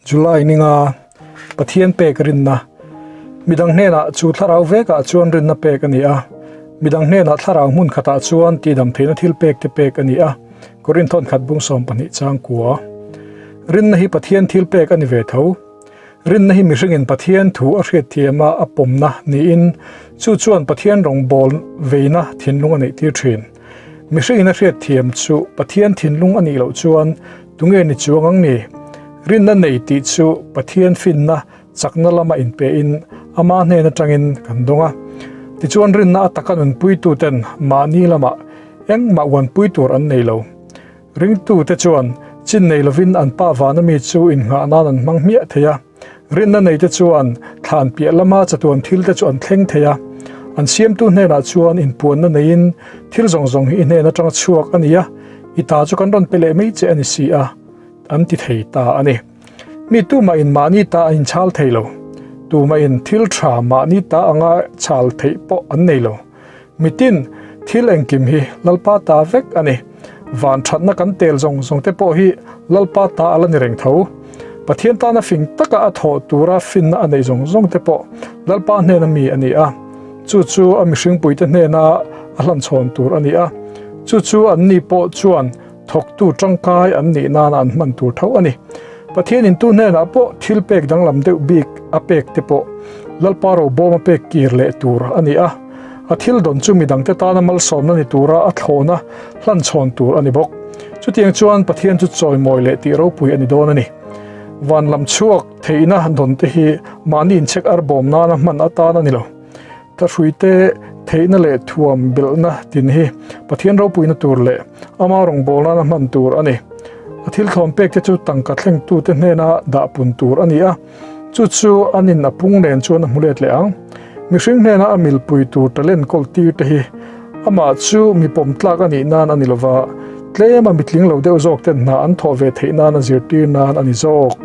July ninga Pathian pek rinna Midang hnenah chu thlarau vekah chuan rinna pek a ni a, midang hnenah thlarau hmun khatah chuan tihdam theihna thil pek te pek a ni a, Korinth thawnkhat bung 12 chang kua. Rinna hi Pathian thil pek a ni ve tho. Rinna hi mihringin Pathian thu a hriatthiama a pawmna niin chu chuan Pathian rawngbâwl veina thinlung a neihtir ṭhin. Mihringin a hriatthiam chu Pathian thinlung a nih loh chuan tunge ni chuang ang ni? Rinna nei tih chu Pathian finna chakna lama inpein ama hnen aṭangin kan dawng a. Tichuan rinna a taka nunpuituten mahni lamah engmah uanpui tur an nei lo. Ringtute chuan chin nei lovin an pa vana mi chu innghah nan an hmang hmiah thei a. Rinna neite chuan thlan piah lama chatuan thilte chu an thleng thei a. An siamtu hnenah chuan inpuanna neiin thil zawng zawng hi i hnen atanga chhuak a ni a, i ta chu kan rawn pe leh mai che a ni si a, an ti thei ta a ni. Mi tumahin mahni ta an inchhal thei lo. Tumahin thil tha mahni ta anga chhal theih pawh an nei lo. Mitin, thil engkim hi Lalpa ta vek a ni. Van thatna kan tel zawng zawng te pawh hi Lalpa ta a la ni reng tho. Pathian tana fing taka a thawh tura finna a neih zawng zawng te pawh Lalpa hnena mi a ni a. Chu chu a mihringpuite hnena a hlanchhawn tur a ni a. Chu chu anni pawh chuan thawktu tangkai an nih nana an hman tur tho a ni. Pathianin tu hnenah pawh thil pek danglam deuh bik a pek te pawh Lalpa robawm a pek kir leh tur a ni a, a thil dawn chu midangte tana malsawmna ni tura a thlawhna hlanchhawn tur a ni bawk. Chutiang chuan Pathian chu chawimawi leh tih ropui a ni dawn a ni. Van lam chhuak theihna dawn te hi mahni inchhek arbawm nana hman atan a ni lo. Thlahruite theihna leh thuam belhna tin hi Pathian ropuina tur leh ama rawngbâwl nana hman tur a ni. A thil thlawm pekte chu tangka thlengtute hnena dah pun tur a ni a, chu chu an in a pung nen chuan a hmu let leh ang. Mihring hnena a milpui tur talent kawl tir te hi amah chu mi pawm tlak a nih nan a ni lova, tlema mitling lo deuh zawk ten hna an thawh ve theih nana zirtir nan a ni zawk.